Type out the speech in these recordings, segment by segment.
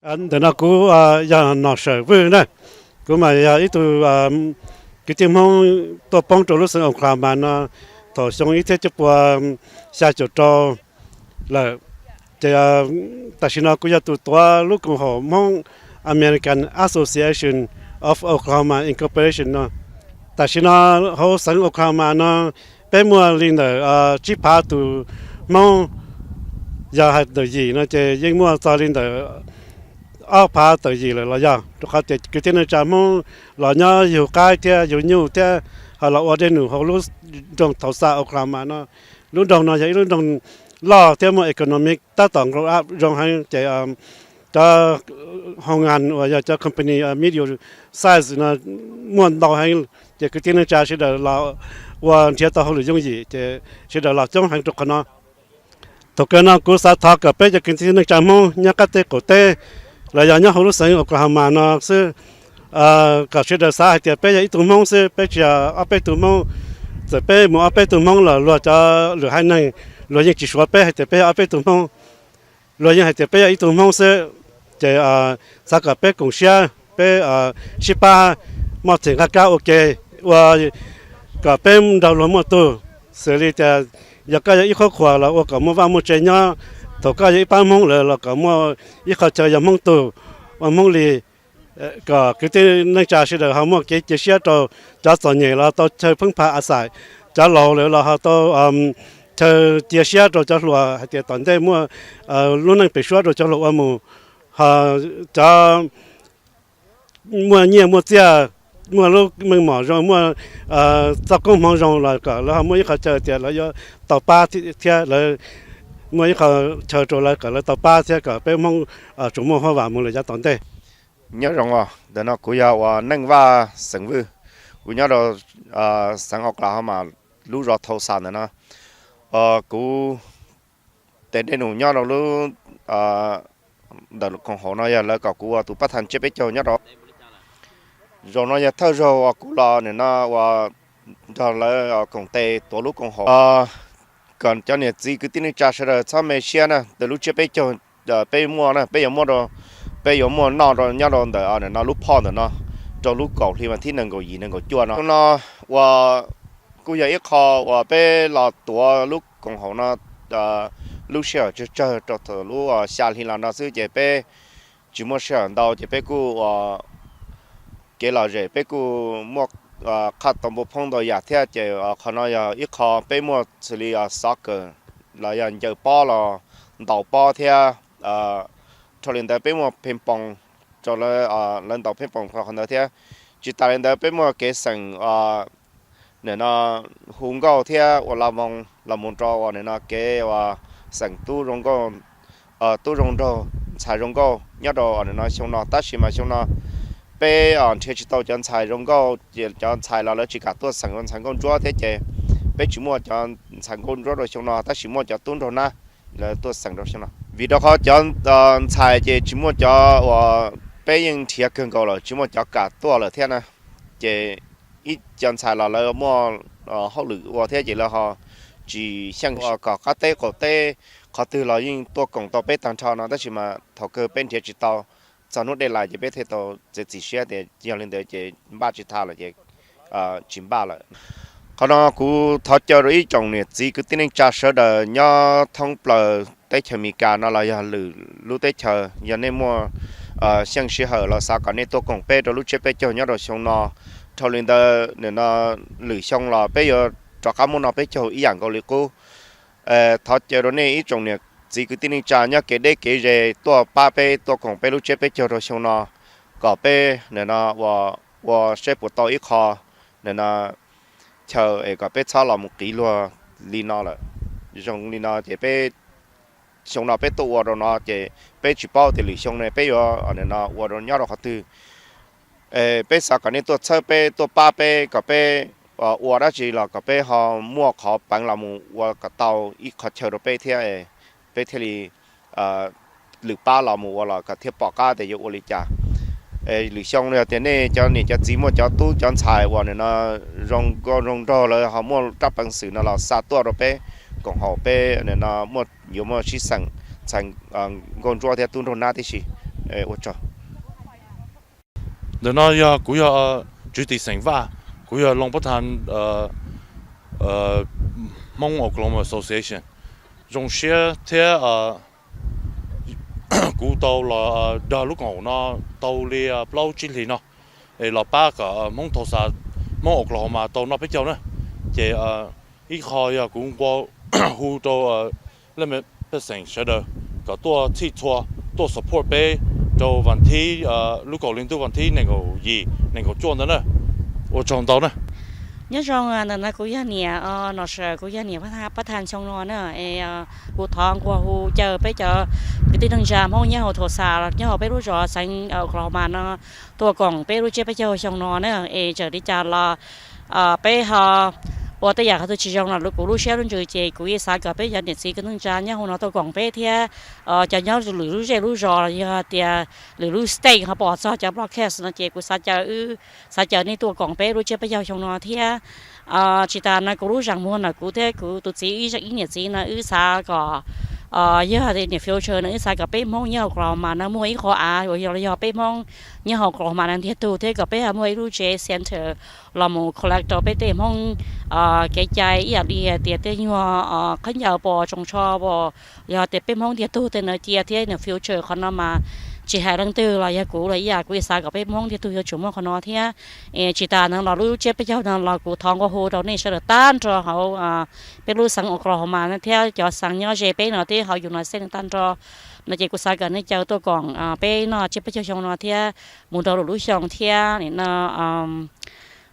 Ntawm no kuv yog Nom Sawm Vwj na. Kuv mas yog ib tug kwv tij Hmoob tuaj poob rau lub xeev Oklahoma no thaum xyoo ib txhiab cuaj pua xya caum rau lawm. Ces tam sim no kuv yog tus tuav lub koom haum Hmoob American Association of Oklahoma Incorporation no. Tam sim no hauv xeev Oklahoma no peb muaj li ntawm tsib phav tus Hmoob, yog hais ntawm yim no ces yeej muaj txog li ntawm ob phav tawm yim lawm los yog, rau qhov tias kwv tij neej tsa Hmoob los nyob yug qaib thiab yug nyuj thiab ho los ua dej num hauv lub nroog Tulsa Oklahoma no. Lub nroog no yog ib lub nroog loj thiab muaj economic tab tom grow up zoo heev ces cov hoo ngas uas yog cov company medium size no muaj ntau heev, ces kwv tij neej tsa sawv daws los ua nrhiav tau hauj lwm yooj yim ces sawv daws los coob heev rau qhov no. Thaum kawg no kuv xav thov kom peb cov kwv tij neej tsa Hmoob nyob qab teb qaum teb los yog nyob hauv lub xeev Oklahoma no xwb, kom sawv daws xav hais tias peb yog ib tug Hmoob xwb, peb tsis yog ob peb tug Hmoob. Txawm peb mus ob peb tug Hmoob los luag cov lwm haiv neeg luag yeej tsis suav peb hais tias peb yog ob peb tug Hmoob, luag yeej hais tias peb yog ib tug Hmoob xwb. Ces xav kom peb koom siab, peb sib pab, muaj theem nqaj kab ua ke, ua kom peb nrog luag muaj tug. Xws li tias yog koj yog ib qhov qhuas los ua kom muaj vaj muaj tse nyob, thaum koj yog ib pab Hmoob lawm los kom muaj ib qhov chaw yog Hmoob tug, ua Hmoob li, kom kwv tij neej tsa sawv daws ho muaj kev cia siab rau cov txom nyem los tau chaw pheeb pha a xais, cov laus lawm los ho tau chaw cia siab rau cov hluas hais tias tom ntej muaj lub neej pem suab rau cov hluas ua mus, ho cov muaj nyiaj muaj txiaj, muaj lub meej mom zoo, muaj txoj koob hmoov zoo los kom lawv ho muaj ib qho chaw tias lawv yuav tau pab thiab lawv muaj ib qho chaw rau lawv kom lawv tau pab thiab kom peb Hmoob tsuas muaj huaj vam mus lawm yav tom ntej. Nyob zoo os, ntawm no kuv yog uas Neej Vaj xeem Vwj, kuv nyob rau xeev Oklahoma lub zos Tulsa ntawm no. Kuv tes dej num nyob rau lub ntawm koom haum no yog lawv kom kuv ua tus pab tha tsiab peb caug nyob rau. Zaum no yog thawj zaug uas kuv los nim no uas nrog lawv koom tes tuav lub koom haum, kom cov niam txiv kwv tij neej tsa sawv daws txhob me siab na, ntawm lub tsiab peb caug peb muaj na, peb yuav muaj rau, peb yuav muaj noj rau nyob rau ntawm nim no lub phoj ntawm no rau lub kaum hli vas thib nees nkaum yim nees nkaum cuaj no. No uas kuj yog ib qho uas peb los tuav lub koom haum no lub sij hawm tsawg tsawg rau thaum lub xya hli los no xwb ces peb tsis muaj sij hawm ntau ces peb kuj ua kev lom zem, peb kuj muaj qhaj tau npua phoob ntau yam thiab ces qhov no yog ib qho peb muaj xws li xov kawm los yog ncaws pob los ntaus pob thiab. Dhau li ntawd peb muaj pheej poos rau lawv ntaus pheej poos qhov ntawd thiab. Tsis tas li ntawd peb muaj kev xeem nim no hu nkauj thiab ua la voos los mus rau uas nim no kev uas xeem tub zoo nkauj, tub zoo nraug, ntxhais zoo nkauj nyob rau nim no xyoo no. Tab sis mas xyoo no peb nrhiav tsis tau cov ntxhais zoo nkauj ces cov ntxhais los lawv tsis kam tuaj xeem ua ntxhais nkauj ntsuab thiab ces peb tsis muaj cov ntxhais nkauj ntsuab rau xyoo no tab sis muaj cov tub nraug nab lawv tuaj xeem rau xyoo no. Vim rau qhov cov ntxhais ces tsis muaj cov uas peb yeej nrhiav kawg nkaus lawm tsis muaj cov kam tuaj lawm thiab na. Ces ib cov ntxhais los lawv muaj hauj lwm ua thiab ces lawv ho tsis xyeej kom qab teb qaum teb qhov twg los yeej tuaj koom tau peb tag nrho no tab sis mas thaum kawg peb nrhiav tsis tau, txog hnub deadline ces peb thiaj tau txiav txim siab tias yog li ntawd ces npaj tsis tha lawm ces tsis npaj lawm. Qhov no kuv thov caw rau ib tsoom niam txiv kwv tij neej tsa sawv daws nyob thoob plaws teb chaws Amelikas no los yog lwm lub teb chaws, yog nej muaj xyeej sij hawm los xav kom nej tuaj koom peb rau lub tsiab peb caug nyob rau xyoo no. Dhau li ntawd nim no lwm xyoo los peb yuav rov qab muab noj peb caug ib yam nkaus li qub. Thov caw rau nej ib tsoom niam txiv kwv tij neej tsa nyob kev deb kev ze tuaj pab peb tuaj koom peb lub tsiab peb caug rau xyoo no, kom peb nim no ua saib puas tau ib qho nim no chaw es kom peb txhob los mus qiv luag li no lawm. Zoo li no ces peb xyoo no peb tuaj ua rau no ces peb tsis paub tias lwm xyoo ne peb yuav nim no ua rau nyob rau qhov twg. Peb xav kom nej tuaj txhawb peb tuaj pab peb kom peb ua dab tsi los kom peb ho muaj qhov peev los mus ua kom tau ib qho chaw rau peb thiab, peb thiaj li lwm pab los mus ua los kom thiaj pom qab tias yuav ua li cas. Lwm xyoo yog tias nej cov niam cov txiv muaj cov tub cov ntxhais uas nim no zoo nkauj zoo nraug lawv ho muaj rab peev xwm no los xa tuaj rau peb koom haum peb nim no muaj yuav muaj sib xeem ntxhais nkauj ntsuab thiab tub nraug nab tib si. Ua tsaug. Ntawm no yog kuv yog Tswv Tim xeem Vaj, kuv yog Loo Pab Tha Hmoob Oklahoma Association. Zoo siab thiab kuv tau los nrog lub koom haum no tau li plaub tsib hlis no, es los pab kom Hmoob Tulsa, Hmoob Oklahoma tau noj peb caug na. Ces ib qho yog kuv nqua hu rau leej pej xeem sawv daws kom tuaj txhij txhua, tuaj support peb rau vas thib, lub kaum hli ntuj vas thib nees nkaum yim nees nkaum cuaj ntawd na. Ua tsaug ntau na. Nyob zoo, ntawm no kuv yog niam Nom Sawm, kuv yog niam Pab Tha xyoo no na. Es kuv thov nqua hu caw peb cov kwv tij neej tsa Hmoob nyob hauv Tulsa, nyob hauv peb lub zos xeev Oklahoma no tuaj koom peb lub tsiab peb caug xyoo no na. Es txawm li cas los peb ho ua tej yam qhov twg tsis zoo los kuv lub siab lub ntsws ces kuv yeej xav kom peb cov niam txiv kwv tij neej tsa nyob hauv no tuaj koom peb thiab cov nyob lwm lub zej lub zos los yog tias lwm lub state ho pom txog cov broadcast no ces kuv xav caw, xav caw nej tuaj koom peb lub tsiab peb caug xyoo no thiab. Tsis tas no kuv lub zeem muag no kuv thiab kuv tus txiv ib niam txiv no wb xav kom yog tias niam future no wb xav kom peb Hmoob nyob hauv Oklahoma no muaj ib qho av uas yog, yog peb Hmoob nyob hauv Oklahoma no ntiag tug thiab kom peb ho muaj ib lub tsev center los mus collect rau peb tej Hmoob kev cai ib yam li hais tias tej nyuag khaub ncaws pos tsoos tsho pos, yog tias peb Hmoob ntiag tug tej no cia thiab. Niam future qhov no mas tsis hais leej twg los yog kuv los ib yam, kuv yeej xav kom peb Hmoob ntiag tug yuav tsum muaj qhov no thiab. Es tsis tas no los lub tsiab peb caug no los kuv thov nqua hu rau nej sawv daws tag nrho hauv peb lub xeev Oklahoma no thiab cov xeev nyob ze peb no thiab hauv United States tag nrho no ces kuv xav kom nej caw tuaj koom peb noj tsiab peb caug xyoo no thiab mus rau lwm lub xyoo thiab no.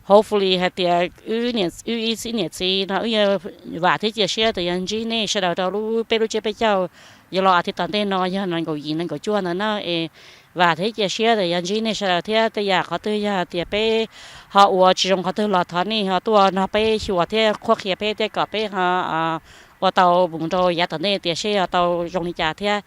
Hopefully hais tias wb ib niam txiv no wb yuav vam thiab cia siab tias yuav ntsib nej sawv daws rau lub peb lub tsiab peb caug yuav los as thiv tom ntej no yog nees nkaum yim nees nkaum cuaj ntawd na. Es vam thiab cia siab tias yuav ntsib nej sawv daws thiab tej yam qhov twg yog tias peb ho ua tsis zoo qhov twg los thov nej ho tuaj nrog peb xyuas thiab qhuab qhia peb thiab kom peb ho ua tau mus rau yav tom ntej tias seb ho tau zoo li cas thiab.